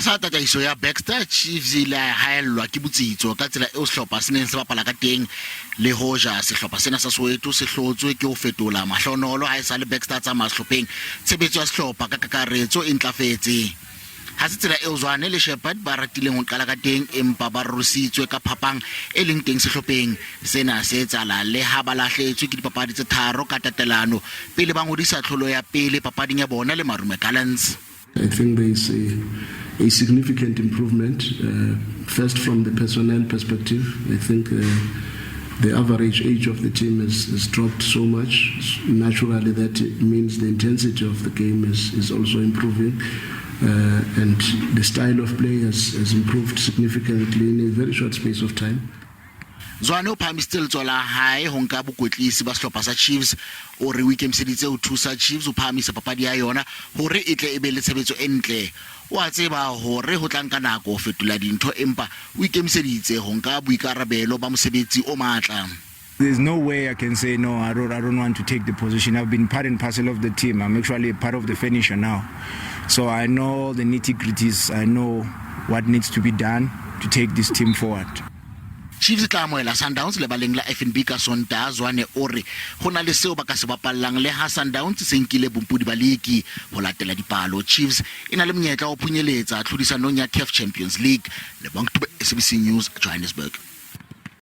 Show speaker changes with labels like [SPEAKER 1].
[SPEAKER 1] Tlasa tataiso ya Baxter, Chiefs e ile ya haellwa ke botsitso ka tsela eo sehlopha se neng se bapala ka teng. Le hoja sehlopha sena sa Soweto se hlotswe ke ho fetola mahlonolo ha esale Baxter a tsamaya sehlopheng, tshebetso ya sehlopha ka kakaretso e ntlafetse. Ha se tsela eo Zwane le Shepherd ba ratileng ho qala ka teng, empa ba rorositswe ka phapang e leng teng sehlopheng. Sena se etsahala le ha ba lahlehetswe ke dipapadi tse tharo ka tatelano pele ba ngodisa tlholo ya pele papading ya bona le Marume Gallants.
[SPEAKER 2] I think there is a significant improvement. First, from the personnel perspective, I think the average age of the team has dropped so much. Naturally, that means the intensity of the game is also improving. And the style of play has improved significantly in a very short space of time.
[SPEAKER 1] Zwane o phahamisitse letsoho la hae ho nka bokwetlisi ba sehlopha sa Chiefs. O re o ikemiseditse ho thusa Chiefs ho phahamisa papadi ya yona hore e tle e be le tshebetso e ntle. O a tseba hore ho tla nka nako ho fetola dintho, empa o ikemiseditse ho nka boikarabelo ba mosebetsi o matla.
[SPEAKER 3] There's no way I can say no. I don't want to take the position. I've been part and parcel of the team. I'm actually a part of the furniture now. So I know the nitty gritties. I know what needs to be done to take this team forward.
[SPEAKER 1] Chiefs e tla amohela Sundowns lebaleng la FNB ka Sontaha. Zwane o re ho na le seo ba ka se bapallang le ha Sundowns se nkile bompodi ba liki. Ho latela dipalo, Chiefs e na le monyetla wa ho phunyeletsa tlhodisanong ya CAF Champions League. Lebang Tube, SABC News, Johannesburg.